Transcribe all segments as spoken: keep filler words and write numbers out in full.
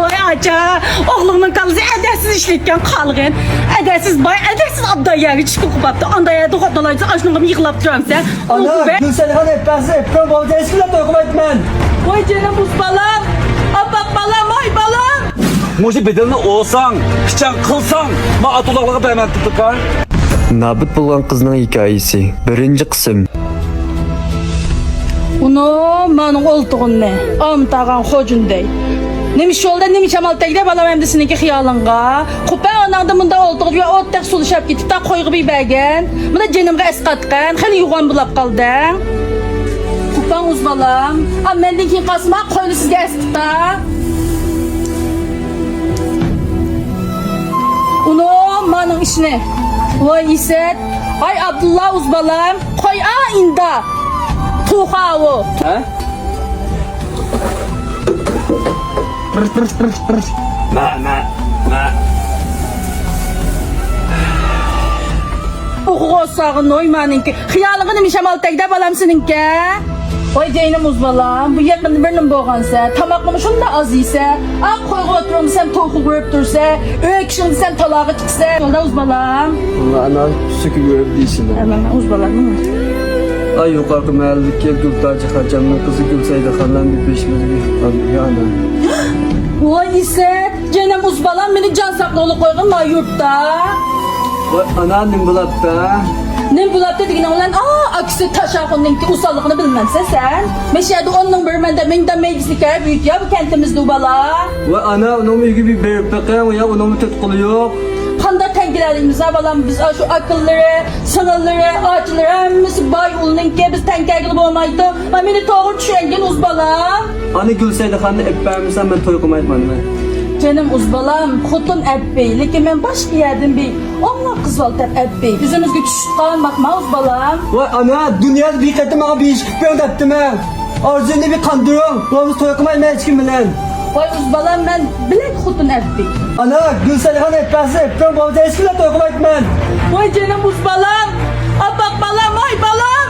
ۋاي ئاچا، ئوغلۇڭنىڭ كاللىسى ئەدەپسىز ئىشلەتكەن قالغىن. ئەدەپسىز باي، ئەدەپسىز ئابدال يەرگە چۈشۈپ قوپاپتۇ. ئاندا يەردە خوتۇن ئالايسىز، ئاشۇنىڭغىمۇ يىغلاپ تۇرامسەن؟ ئانا، گۈلسەيدىخان ئەپپەسى، ئېپىڭ بولدى، ھېچكىملەر توي قىلمايتتىمەن. ۋاي جېنىم ئۇز بالام، ئاپئاق بالام، ۋاي بالام. مۇشۇ بېدىنىڭ ئوساڭ، پىچاڭ قىلساڭ، ما ئاتۇلۇقلارغا بەرمەن تۇتۇقا. نابۇت بولغان قىزنىڭ ھېكايىسى، بىرىنچى قىسىم. ئۇنىڭ مانا ئولتۇرغىنىنى ئامىتاغان خوجۇن دەي. نېمە شولدا، نېمە شامال تەگدى بالام ئەمدى سېنىڭكى خىيالىڭغا؟ قوپە ئاناڭدا مۇنداق ئولتۇرغۇچە ئوتتەك سۇلىشاپ كېتىپتا قويغا بېرىپ بەرگەن. مانا جېنىمغا ئەسقاتقان، خېلى يوغان بولاپ قالدىڭ. قوپاڭ ئۇز بالام. ئا، مەندىن كېيىن قالسىما قوينى سىزگە ئەسقىتا. ئۇنىڭ مانىڭ ئىشىنى. ۋاي ئىسەت. ئاي ئابدۇللا ئۇز بالام. قوي ئا ئىندا. توخاۋۇ. ھە؟ مە، مە، مە. ئوخۇغا ساغىن ئويمانىڭكى. خىيالىغا نېمە شامال تەگدە بالام سېنىڭكە؟ ۋاي جەينىم ئۇز بالام، بۇ يېقىندا بىر نېمە بولغانسە، تاماقنىمۇ شۇنداق ئاز يېسە، ئا قويغا ئۆتۈرۈڭ دېسەم توخۇغا ئۆرۈپ تۇرسە، ئۆي كىشىڭ دېسەم تالاغا چىقسە، شۇنداق ئۇز بالام. ئانا سۈكۈپ ئۆرۈپ دېيىشىدۇ. ئەمەن ئۇز بالام. ئاي يۇقارقى مەھەللىدىكى گۈلتاج خاجامنىڭ قىزى گۈلسەيدە خانلارنى بېشىمىزغا يىققان يا ئانا. ۋاي ئىسەت، جېنىم ئۇز بالام، مېنى جان ساقلىغىلى قويغىن ما يۇرتتا. ۋاي ئانا، نېمە بولاپتۇ؟ نېمە بولاپتۇ دېگىنىڭ بىلەن، ئا، ئاكىسى تاشاخۇننىڭكى ئۇسساللىقىنى بىلمەمسەن سەن؟ مەشەدە ئوننىڭ بىرى مەندە مىڭدا مەيگىسى كەپ يۈتىيە بۇ كەنتىمىزدە بالا. ۋاي ئانا، ئۇنىڭمۇ ئۆيىگە بېرىپ بېقىڭ، يا ئۇنىڭمۇ تۆت قولى يوق. قانداق تەڭ كېلەلەيمىز ھە بالام، بىز ئاشۇ ئاكىلىرى، سىڭىللىرى، ئاچىلىرى ھەممىسى باي ئۇلنىڭكى، بىز تەڭ كەلگىلى بولمايدۇ. ھە، مېنى توغرا چۈشەنگىن ئۇز بالام. ئانا گۈلسەيدىخاننى ئېلىپ بەرمىسەم مەن توي قىلمايتتىم ئانا. جېنىم ئۇز بالام، خوتۇن ئەپ بەي، لېكىن مەن باشقا يەردىن بىر ئوڭلاپ قىز بالا تېپىپ ئەپ بەي. ئۆزىمىزگە چۈشۈپ قالماقما ئۇز بالام. ۋاي ئانا، دۇنيادا بىر قېتىم ماڭا بىر ئىش قىلىپ بېرىڭ دەپتىمەن. ئارزۇينى بىر قاندۇرۇڭ، بولمىسا توي قىلمايمەن ھېچكىم بىلەن. ۋاي ئۇز بالام، مەن بىلەك خوتۇن ئەپ بەي. ئانا، گۈلسەيدىخان ئېيتقانسىز، ئېپىڭ بولدى، ھېچكىملەر توي قىلمايتتىمەن. ۋاي جېنىم ئۇز بالام، ئاپئاق بالام، ۋاي بالام.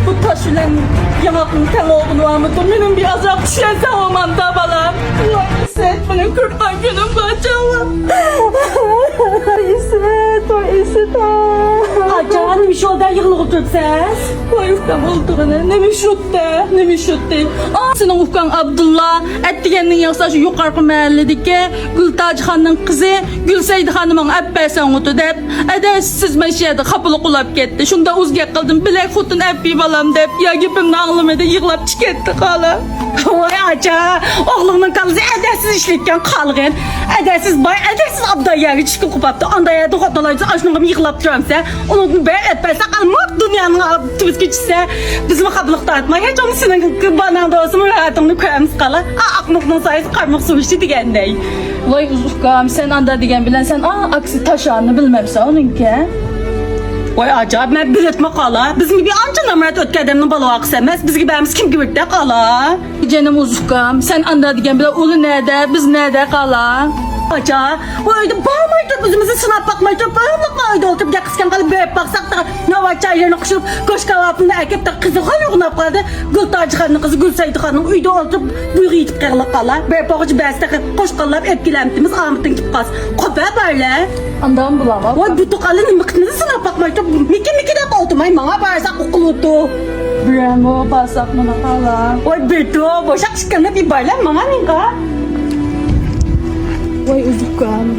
بۇ تاش بىلەن ياڭاقنىڭ تەڭ بولغىنى بارمىدۇ؟ مېنىڭ بىر ئازراق چۈشەنسەڭ بولمامدا بالام. ۋاي ئىسەت، مېنىڭ كۆرۈپ قالغان كۈنۈم بار چاغلار. ۋاي ئىسەت، ۋاي ئىسەت. ئاچا، نېمە شولدا يىغلىغىلى تۇرۇپسىز؟ ۋاي ئۇكام ئولتۇرغىنى، نېمە شۇتتى، نېمە شۇتتى؟ ئا، سېنىڭ ئۇكاڭ ئابدۇللا ئەتىگەننىڭ ياقسا شۇ يۇقارقى مەھەللىدىكى گۈلتاجخاننىڭ قىزى گۈلسەيدىخاننى ماڭا ئەپ بەرسەڭ ئۇتۇ دەپ، ئەدەپسىز مەشەدە خاپىلىق ئۇلاپ كەتتى. شۇندا ئۇز گەپ قىلدىم، بىلەك خوتۇن ئەپ بەي بالام دەپ، يا گېپىمنى ئاڭلىمىدى، يىغلاپ چىقىپ كەتتى خالا. ۋاي ئاچا، ئوغلۇڭنىڭ كاللىسى ئەدەپسىز ئىشلەتكەن قالغىن. ئەدەپسىز باي، ئەدەپسىز ئابدال يەرگە چۈشۈپ قوپاپتۇ. ئاندا يەردە خوتۇن ئالايسىز، ئاشۇنىڭغىمۇ يىغلاپ تۇرامسەن؟ ئۇنىڭدىن بەك ئەپ بەرسەك، ئالماق دۇنيانىڭ تۈۋىسىگە چۈشسە، بىزمۇ خاپىلىق تارتماي، ھېچ بولمىسا سېنىڭ باناڭدا بولسىمۇ راھىتىڭنى كۆرەمىز قالا. ئا، ئاقمۇقنىڭ سايىسى قارمۇق سۇ ئىچتى دېگەندەك. ۋاي ئۇز ئۇكام، سەن ئاندا دېگەن بىلەن سەن ئا ئاكىسى تاشانى بىلمەمسەن ئۇنىڭكى؟ ۋاي ئاجايىپ، مەن بىلىتمۇ قالا. بىزمۇ بىر ئانچە نامرات ئۆتكەن ئادەمنىڭ بالا ۋاقىسى ئەمەس. بىزگە بەرمىسە كىمگە بېرىدۇ قالا؟ جېنىم ئۇز ئۇكام، سەن ئاندا دېگەن بىلەن ئۇلى نەدە، بىز نەدە قالا؟ ئاچا، ئۇ ئۆيدە بارماي تۇرۇپ، ئۆزىمىزنى سىناپ باقماي تۇرۇپ، بىرلا ئۆيدە ئولتۇرۇپ گەپ قىلسىكەن قالا، بېرىپ باقساق، ناۋاچايلىرىنى قوشۇپ، گۆش كاۋاپىنى ئەكەپ، قىزىغا يوغىناپ قالدى. گۈلتاجخاننىڭ قىزى گۈلسەيدىخاننىڭ ئۆيدە ئولتۇرۇپ، بۇيغا يېتىپ قېلىققانلار. بىر پوغۇچ بەسلىقى قوشقانلاپ ئېلىپ كېلەمتىمىز، ئامىتىڭ كېلىپ قالسا. قوپە بارلە. ئاندام بولامۇ؟ ۋاي، بۇ توقالنى نېمە قىلدىڭىز سىناپ باقماي تۇرۇپ، مىكى مىكى دەپ ئولتۇرماي، ماڭا بارساق ئۇقۇلىدۇ. بىرەمۇ بارساق مانا قالا. ۋاي، بىردۇ، بوشاق ئىككىلىنىپ بارلە، ماڭا نېمە؟ ۋاي ئۇز ئۇكام،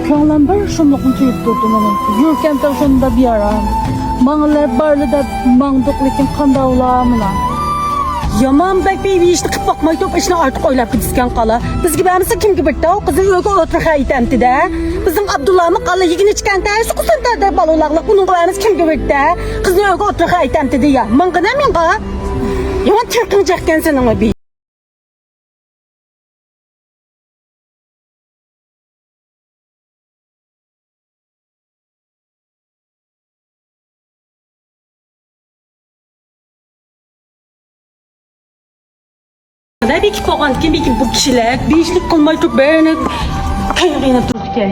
كۆڭلۈم بىر شۇملۇقنى تۇيۇپ تۇردى مېنىڭ. يۈرىكىم تېخى شۇنداق بىئارام. ماڭىلى بارلى دەپ ماڭدۇق، لېكىن قانداق بولا مانا؟ يامان بەك بىۋىجدان قىلىپ باقماي تۇرۇپ، ئىشنى ئارتۇق ئويلاپ كېتىسكەن قالا. بىزگە بەرمىسە كىمگە بېرىدۇ؟ قىزنى ئۆيگە ئولتۇرۇپ خەيتەمتىدە. بىزنىڭ ئابدۇللامۇ قالا يېگىنى ئىچكەن تەرسى قۇسۇن تەردە بالىلاقلىق، ئۇنىڭغا بەرمىسە كىمگە بېرىدۇ؟ قىزنى ئۆيگە ئولتۇرۇپ خەيتەمتىدە يا. ماڭغىنە مېڭغا. يامان تىرقىڭ جەككەن سېنىڭ بى. بېكىپ قالغاندىكىن بېكىپ بۇ كىشىلەر بىئىشلىك قىلماي تۇرۇپ بىرىنى قىينىغىنى تۇرىدىكەن.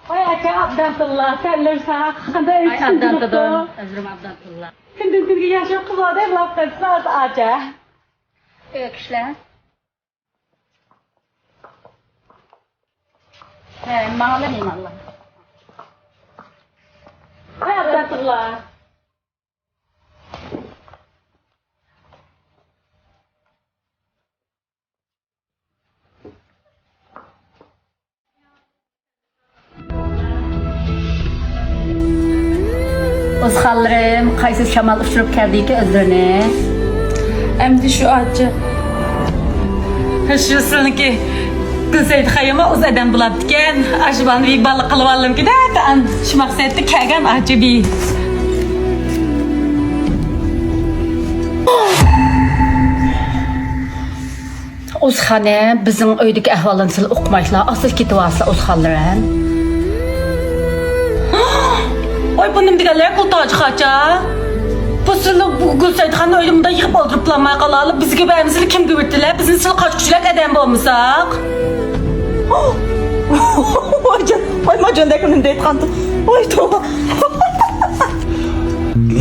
ۋاي ئاكا، ئابدۇللا، سەن نۇرسان، قانداق ئاي، ئۆتۈشۈڭ ئابدۇللا، تۇرۇپتۇ؟ ئۆزۈم ئابدۇللا. كۈندىن كۈنگە ياشىڭ قىزىۋاتىدۇ، ئېغلاپ قېلىپسىز، ئاچا. ئۆي كىشىلەر. ھە، ماڭىلا مېھمانلار. ھە، ئابدۇللا. ئۇستىخانلىرىم، قايسى شامال ئۇچۇرۇپ كەلدىكى ئۆزلىرىنى؟ ئەمدى شۇ ئاچا. شۇ سىلىنىڭكى گۈلسەيدىخانمۇ ئۇز ئادەم بولۇپتىكەن. ئاشۇ بالىنى بىر بالا قىلىۋالدىمكىدە، شۇ مەقسەتتە كەلگەن ئاچا بىر. ئۇستىخانىم، بىزنىڭ ئۆيدىكى ئەھۋاللارنى سىلەر ئۇقمايسىلەر، ئاستا كېتىۋالىسىلەر ئۇستىخانلىرىم. ۋاي، بۇ نېمە دېگەنلەر، بۇ تاجىخانچە؟ بۇ سىلەر بۇ گۈلسەيدىخاننىڭ ئۆيىدە مۇنداق يىغىپ ئولتۇرۇپ بولالماي قالالى، بىزگە بەرمىسىلەر كىمگە بېرىلە؟ بىزنى سىلەر قاچقۇچىلار ئادەم بولمىساق. ۋاي جان، ۋاي ماجاندەك نېمە دەيدىغاندۇ؟ ۋاي توۋا.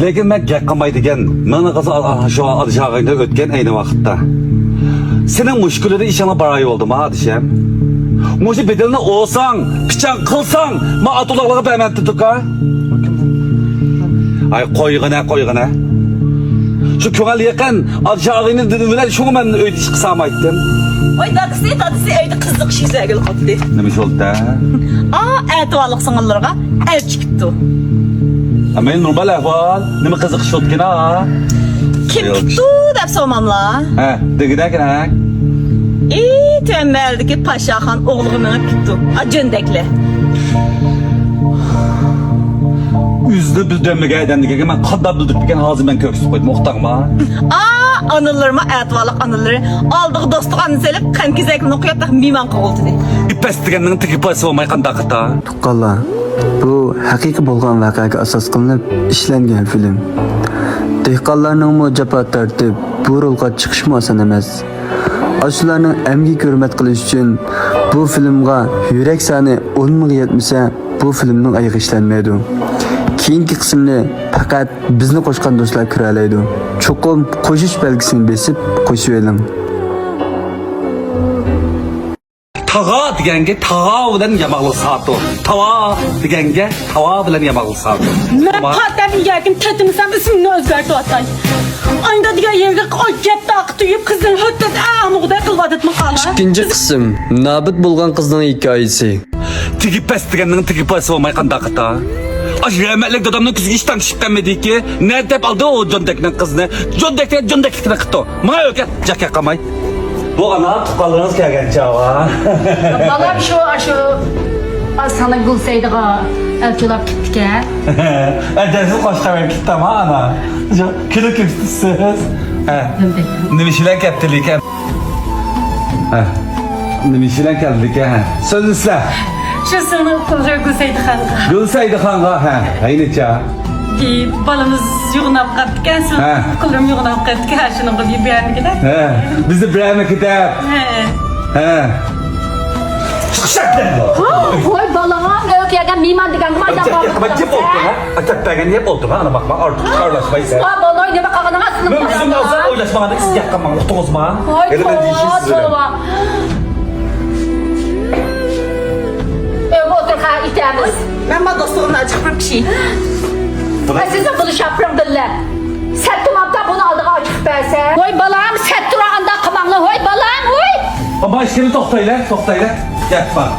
لېكىن مەن گەپ قىلماي دېگەن، مانا قىز شۇ ئادىشاغىڭدا ئۆتكەن ئەينى ۋاقىتتا. سېنىڭ مۇشۇ كۈنلىرى ئىشىڭلار باراي بولدىمۇ، ئادىشەم؟ مۇشۇ بېدىلنى ئوۋساڭ، پىچاڭ قىلساڭ، مەن ئاتۇلۇقلارغا بەرمەمتىم، ئۇكا. ئاي، قويغىنە، قويغىنە. شۇ كۆڭۈل يېقىن ئادىشاغىڭنى دېدىم بىلەن، شۇڭا مەن ئۆيدە ئىش قىلسامايتتىم. ۋاي دادىسى، دادىسى ئۆيدە قىزىق ئىش يۈز بەرگىلى قاپتۇ. نېمە ئىش بولدى؟ ئا، ئەتىۋارلىق سىڭىللىرىغا ئەلچى كېپتۇ. ئا، مەن نورمال ئەھۋال. نېمە قىزىق ئىش بولدىكىن، ھا؟ كىم كېپتۇ دەپ سورىماملا؟ ھە، دېگۈدەككىنە. ئى، تۆمەلدىكى پاشاخان ئوغلىغا مېڭىپ كېپتۇ. ئا، جۆندەكلەر. ئۆزىنى بىلدۈرمىگەن ئادەمنىڭكىگە مەن قانداق بىلدۈرۈپتىكەن، ھازىر مەن كۆرسىتىپ قويدۇم، ئۇقتۇڭما؟ ئا، ئانىلىرىمۇ ئەتىۋارلىق ئانىلىرى. ئالدىغا دوستۇغا ئانىنى سېلىپ، قەنت كېزەكلىرىنى قۇيۇپ، مېھمان قىلىۋالدى. ئىپەس دېگەننىڭ تېگى پايسى بولماي قانداق خاتا؟ تۇغقانلار، بۇ ھەقىقىي بولغان ۋەقەگە ئاساس قىلىنىپ ئىشلەنگەن فىلىم. دېھقانلارنىڭمۇ جاپا تارتىپ، بۇ رولغا چىقىشمۇ ئاسان ئەمەس. ئاشۇلارنىڭ ئەمگىكى ھۆرمەت قىلىش ئۈچۈن بۇ فىلىمغا يۈرەك سانى ئون مىڭغا يەتمىسە، بۇ فىلىمنىڭ ئايىغى ئىشلەنمەيدۇ. كېيىنكى قىسىمنى پەقەت بىزنى قوشقان دوستلار كۆرەلەيدۇ. چوقۇم قوشۇش بەلگىسىنى بېسىپ قوشۇۋېلىڭ. تاغا دېگەنگە تاغا بىلەن ياماقلىق ساتۇ. تاۋا دېگەنگە تاۋا بىلەن ياماقلىق ساتۇ. مەن پاتەم يەكىن تېتىمىسەم ئىسمىمنى ئۆزگەرتىۋاتاي. ئايدا دېگەن يەرگە ئاجەت تاقىتى يۇيۇپ قىزنىڭ ھۆتتىدە ئەمۇغدەك قىلىۋاتىدىمۇ قالا. ئىككىنچى قىسىم، نابۇت بولغان قىزنىڭ ھېكايىسى. تېگى پەس دېگەننىڭ تېگى پايسى بولماي قانداق خاتا؟ ئاشۇ رەھمەتلىك دادامنىڭ كۆزىگە ئىشتان چۈشۈپ قالمىدىكى، نەدە دەپ ئالدى ئۇ جۆندەكنىڭ قىزىنى؟ جۆندەكنى جۆندەكلىكىنى قىپتۇ. ماڭا ئۆكە، جاكا قالماي. بۇ ئانا تۇغقانلىرىڭىز كەلگەن چاغا. بالام شۇ، ئاشۇ ئاستانە گۈلسەيدىغا ئەلچى بولاپ كېتىپتىكەن. ئەجەلسىز قوشقا بېرىپ كېتىپتىما ئانا؟ كۈلۈپ كېتىپسىز. ھە. نېمە ئىش بىلەن كەپتىلىكەن؟ ھە. نېمە ئىش بىلەن كەلدىكەن؟ ھە. سۆزلىسە. شۇ سىلىنىڭ ئۇكىڭىزغا گۈلسەيدىخانغا. گۈلسەيدىخانغا، ھە. ھەينىچە. بىر بالىمىز يوغىناپ قاپتىكەن، سىلىنىڭ ئۇكىلىرىم يوغىناپ قاپتىكەن، شۇنىڭغا بىر بەرمىگىدە. ھە. بىزنى بىرەرمىكى دەپ. ھە. ھە. ۋاي بالام، ئۆيگە كەلگەن مېھمان دېگەنگىمۇ ئايلاپ بارمىدىڭ. يەپ ئولتۇر، ھە؟ ئەتەپ بەرگەن يەپ ئولتۇر، ھە؟ ئانا باقما، ئارتۇق ئارىلاشمايسەن. ۋاي بالام، نېمە قىلغىنىڭ ئاستىنى مەن ئۆزۈمنى ئالسام ئويلاشمىغاندەك سىز گەپ قىلماڭ، ئۇقتىڭىزمۇ؟ ۋاي توۋا، توۋا. ئۆيگە ئولتۇر، ھە، ئېتىمىز. مەن ما دوستۇمنى ئاچىقىپ بىر كىشى. ۋاي سىزنىڭ بۇنى شاپىرىڭ بىللە. سەت تۇماپتا بۇنى ئالدىغا ئاچىقىپ بەرسە. ۋاي بالام، سەت تۇرا ئانداق قىلماڭلار، ۋاي بالام، ۋاي. ئامان ئىككىنى توختايلى، توختايلى. گەپ بار.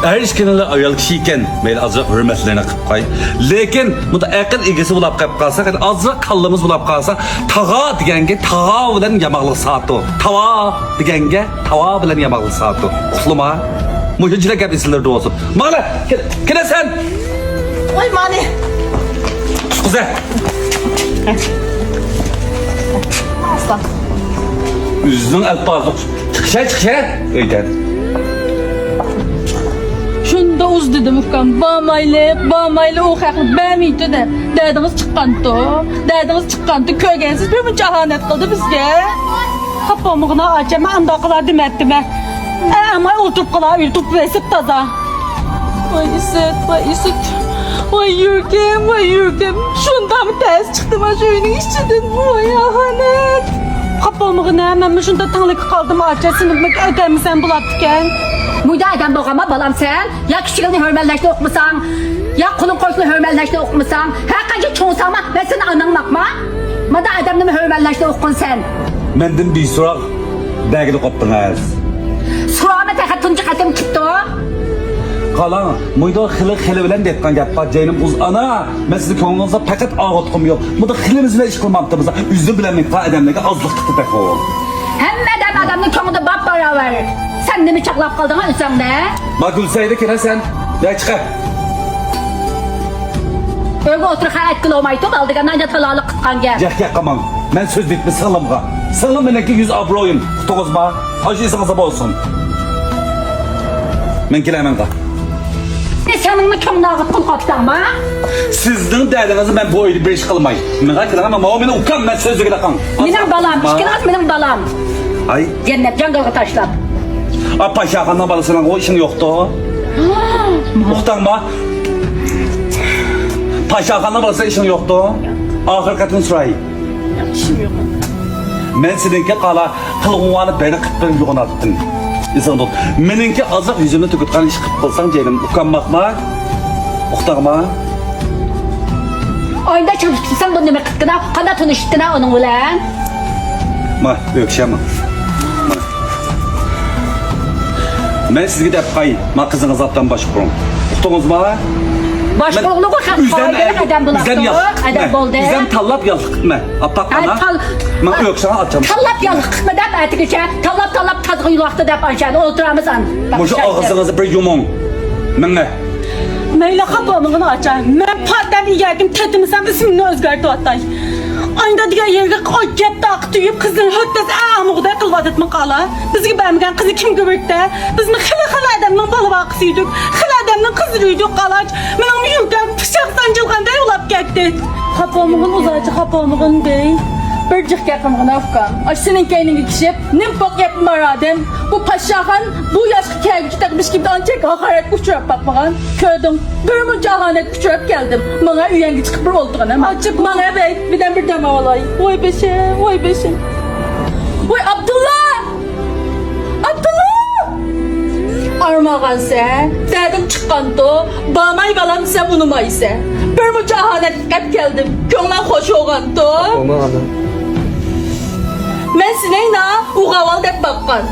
ئەر ئىككىنىلا ئايال كىشى ئىكەن، مەيلى ئازراق ھۆرمەتلىرىنى قىلىپ قوي. لېكىن مۇنداق ئەقىل ئىگىسى بولاپ قېلىپ قالسا، ئازراق كاللىمىز بولاپ قالسا، تاغا دېگەنگە تاغا بىلەن ياماقلىق ساتۇ. تاۋا دېگەنگە تاۋا بىلەن ياماقلىق ساتۇ. ئۇقلىما. مۇشۇنچىلىك گەپ ئېسىڭلاردا بولسۇن. ماڭلا، كېلە، كېلە سەن. ۋاي مانى. قۇزە. ئاسلان. ئۆزىنىڭ ئەلپازلىق. چىقىشە، چىقىشە. ئۆيدىن. شۇنداق ئۇز دېدىم ئۇكام، بارمايلى، بارمايلى، ئۇ خەقنى بەرمەيتتى دەپ. دەردىڭىز چىققانتۇ، دەردىڭىز چىققانتۇ، كۆرگەنسىز بىر مۇنچە ئاھانەت قىلدى بىزگە. خاپا بولمىغىنا ئاچا، مەن ئانداق قىلار دېمەتتىمەن. ئەمما ئولتۇرۇپ قالا، ئۆيدە تۇرۇپ بېسىپ تازا. ۋاي ئىسىت، ۋاي ئىسىت، ۋاي يۈرىكىم، ۋاي يۈرىكىم. شۇنداقمۇ تەس چىقتىم ئاشۇ ئۆينىڭ ئىچىدىن. ۋاي ئاھانەت. خاپا بولمىغىن ھە، مەنمۇ شۇنداق تەڭلىككە قالدىم ئاچا، سېنى بەك ئەدەممىسەن بولاپتىكەن. مۇيدا ئەدەم بولغانما بالام سەن؟ يا كىچىكىڭنى ھۆرمەتلەشنى ئۇقمىساڭ، يا قولۇڭ قوشنى ھۆرمەتلەشنى ئۇقمىساڭ، ھەر قانچە چوڭساڭمۇ مەن سېنى ئاناڭ ماقما. مادا ئادەمنىمۇ ھۆرمەتلەشنى ئۇققىن سەن. مەندىن بىسوراق دەگىلى قوپتىڭىز. سوراما تېخى تۇنجى قېتىم كېپتۇ. قالاڭ، مۇيدا خېلى خېلى بىلەن دەيدىغان گەپ بار، جېنىم ئۇز ئانا. مەن سىزنى كۆڭلىڭىزدا پەقەت ئاغرىتقۇم يوق. مۇدا خېلىمىز بىلەن ئىش قىلمامتىمىز. ئۆزۈم بىلەن مېڭىپ ئادەملەرگە ئازلىق قىپتى تېخى. ھەممە ئادەم ئادەمنىڭ كۆڭلىدە بار باراۋەر. سەن نېمە چاغلاپ قالدىڭ ئۆزۈڭنى؟ ما گۈلسەيدە كېلە سەن. يا چىقە. ئۆيگە ئولتۇرۇپ خەۋەر ئەتكىلى بولمايتتۇق، ئالدىغا نانجا تالالىق قىلغان گەپ. جەھكە قاماڭ. مەن سۆز دېيىپمەن سىڭلىمغا. سىڭلىم مېنىڭكى يۈز ئابرۇيۇم. ئۇقتىڭىزما؟ ئاشۇ ئېسىڭىزدە بولسۇن. مەن كېلەي مەنغا. سېنىڭمۇ كۆڭلۈڭ ئاغرىپ قول قاپتاڭما؟ سىزنىڭ دەردىڭىزنى مەن بۇ ئۆيدە بىر ئىش قىلماي. مېڭا كېلىڭ، ماۋۇ مېنىڭ ئۇكام، مەن سۆزلىگىلى قاڭ. مېنىڭ بالام، ئىككىڭىز مېنىڭ بالام. ئاي. جەننەت جاڭگالغا تاشلاپ. ئا، پاشاخاننىڭ بالىسىنىڭ ئۇ ئىشىڭ يوقتۇ. ئۇقتاڭما؟ پاشاخاننىڭ بالىسى ئىشىڭ يوقتۇ. ئاخىرقى قېتىم سوراي. ئىشىم يوق. مەن سېنىڭكى قالا قىلغۇڭلارنى بەرنى قىپ بېرىپ يوغىناتتىم. ئېسىڭدە تۇت. مېنىڭكى ئازراق يۈزۈمنى تۆكۈتقان ئىش قىپ قىلساڭ، جېنىم ئۇكام باقما. ئۇقتاڭما؟ ئايدا چىقىپ كېتىسەن، بۇ نېمە قىپتىنا؟ قانداق تونۇشۇپتىنا ئۇنىڭ بىلەن؟ ما، ئۆكشەم. مەن سىزگە دەپ قاي، ما قىزىڭىز ئاپتان باشقۇرۇڭ. ئۇقتىڭىزما؟ باشقۇرۇڭلۇقى خەق ئۆزەم قائىدىلىك ئەدەم بولۇپتۇ. ئۆزەم ياخشى. ئەدەم بولدى. ئۆزەم تاللاپ ياخشى قىپمەن. ئاپاق ئانا. ماڭا ئۆكشەڭ ئاچام. تاللاپ ياخشى قىپمەن دەپ ئەتىگىچە، تاللاپ، تاللاپ تازغا يۇلۇقتا دەپ ئانچە ئولتۇرامىز ئان. مۇشۇ ئاغزىڭىزنى بىر يۇمۇڭ. مېڭە. مەيلى، خاپا بولمىغىن ئاچا. مەن پاتەم ئىگەكىم تېتىمىسەم ئىسمىمنى ئۆزگەرتىۋاتاي. ئايدا دېگەن يەرگە ئاي گەپ تاقىتى يۈپ قىزنى ھۆتتەس ئەمۇغدەك قىلىۋاتىدىمەن قالا. بىزگە بەرمىگەن قىزى كىمگە بېرىپتە؟ بىزمۇ خېلى خېلى ئادەمنىڭ بالا باققۇسى ئىدۇق. خېلى ئادەمنىڭ قىزلىرى ئىدۇق قالاچ. مېنىڭمۇ يۈرىكىم پىچاق سانجىلغاندەك ئۇلاپ كەتتى. خاپا بولمىغىن ئۇزاچە، خاپا بولمىغىن دەي. بىر جىق گەپ قىلمىغىن ئۇكام. ئاشۇ سېنىڭ كەينىڭگە كىشىپ نېمە بوق گەپنى بارادىم. بۇ پاشاخان بۇ ياشقا كەلگۈچە تېخى ھېچكىمدىن ئانچە ھاقارەتكە ئۇچراپ باقمىغان. كۆردۈڭ، بىر مۇنچە ئاھانەتكە ئۇچراپ كەلدىم. ماڭا ئۆيەڭگە چىقىپ بىر ئولتۇرغىن ئەمما. ئاچچىق. ماڭا بەي، بىردەم بىر دەم ئالاي. ۋاي بېشىم، ۋاي بېشىم. ۋاي ئابدۇللا! ئابدۇللا! ئارمىغانسەن، دەردىم چىققانتۇ، بارماي بالام دېسەم ئۇنىمايسەن. بىر مۇنچە ئاھانەتكە قەپ كەلدىم، كۆڭلۈڭ خوش بولغانتۇ. بولمىغان. مەن سېنى ئۇغاۋال دەپ باققان.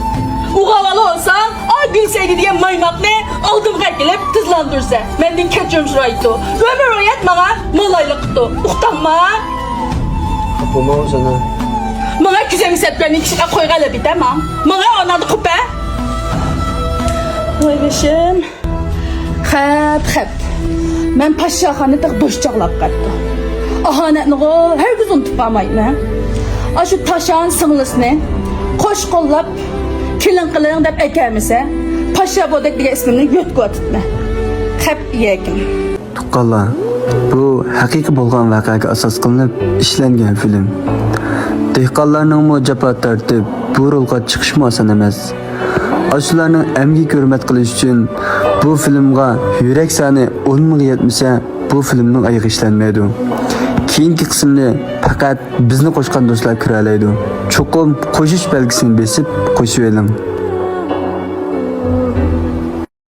ئۇغاۋال بولساڭ، ئا گۈلسەيدى دېگەن مايماقنى ئالدىمغا ئەكېلىپ تىزلاندۇرسەن. مەندىن كەچۈرۈم سورايتتۇ. ئۆمۈر ھايات ماڭا مالايلىق قىپتۇ. ئۇقتاڭما؟ بولماڭ سانا. ماڭا كۈزەم سەپكەرنى كىشىگە قويغا لەبىتە ماڭ. ماڭا ئانادا قوپە. ۋاي بېشىم. خەپ، خەپ. مەن پاشاخاننى تېخى بوش چاغلاپ قاپتۇ. ئاھانەتنىغۇ ھەرگىز ئۇنتۇپ قالمايمەن. ئاشۇ تاشان سىڭلىسىنى قوش قوللاپ كېلىن قىلىڭ دەپ ئەكەلمىسە، پاشا بودەك دېگەن ئىسمىمنى يۆتكىۋاتىدىمەن. خەپ ئىگەكىم. تۇغقانلار، بۇ ھەقىقىي بولغان ۋەقەگە ئاساس قىلىنىپ ئىشلەنگەن فىلىم. دېھقانلارنىڭمۇ جاپا تارتىپ، بۇ رولغا چىقىشمۇ ئاسان ئەمەس. ئاشۇلارنىڭ ئەمگىكى ھۆرمەت قىلىش ئۈچۈن بۇ فىلىمغا يۈرەك سانى ئون مىڭغا يەتمىسە، بۇ فىلىمنىڭ ئايىغى ئىشلەنمەيدۇ. كېيىنكى قىسىمنى پەقەت بىزنى قوشقان دوستلار كۆرەلەيدۇ. چوقۇم قوشۇش بەلگىسىنى بېسىپ قوشۇۋېلىڭ.